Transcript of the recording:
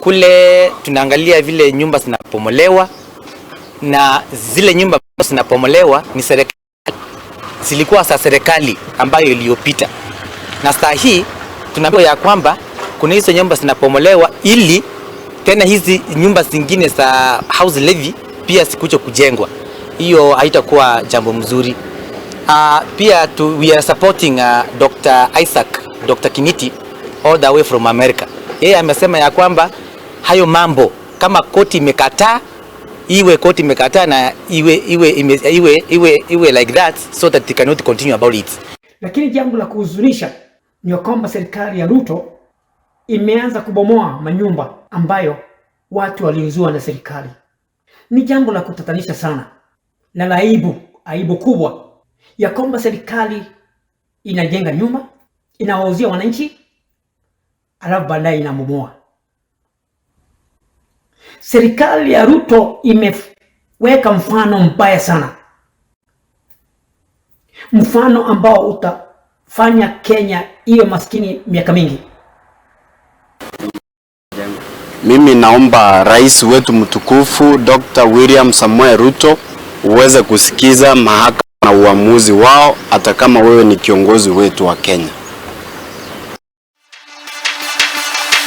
Kule tunaangalia vile nyumba zinapomolewa, na zile nyumba zinapomolewa ni serikali, zilikuwa za serikali ambayo iliyopita, na saa hii tunaambiwa ya kwamba kuna hizo nyumba zinapomolewa ili tena hizi nyumba zingine za house levy pia zikuje kujengwa. Hiyo haitakuwa jambo mzuri. Pia we are supporting Dr. Isaac, Dr. Kiniti, all the way from America. Yeye amesema ya kwamba hayo mambo, kama koti imekataa, iwe koti imekataa na iwe like that so that they cannot continue about it. Lakini jambo la kuhuzunisha ni kwamba serikali ya Ruto imeanza kubomoa manyumba ambayo watu waliuziwa na serikali. Ni jambo la kutatanisha sana na la aibu, aibu kubwa ya kwamba serikali inajenga nyumba, inawauzia wananchi, alafu baadaye inabomoa. Serikali ya Ruto imeweka mfano mbaya sana, mfano ambao utafanya Kenya iwe maskini miaka mingi. Mimi naomba rais wetu mtukufu Dr. William Samoei Ruto uweze kusikiza mahakama na uamuzi wao, hata kama wewe ni kiongozi wetu wa Kenya.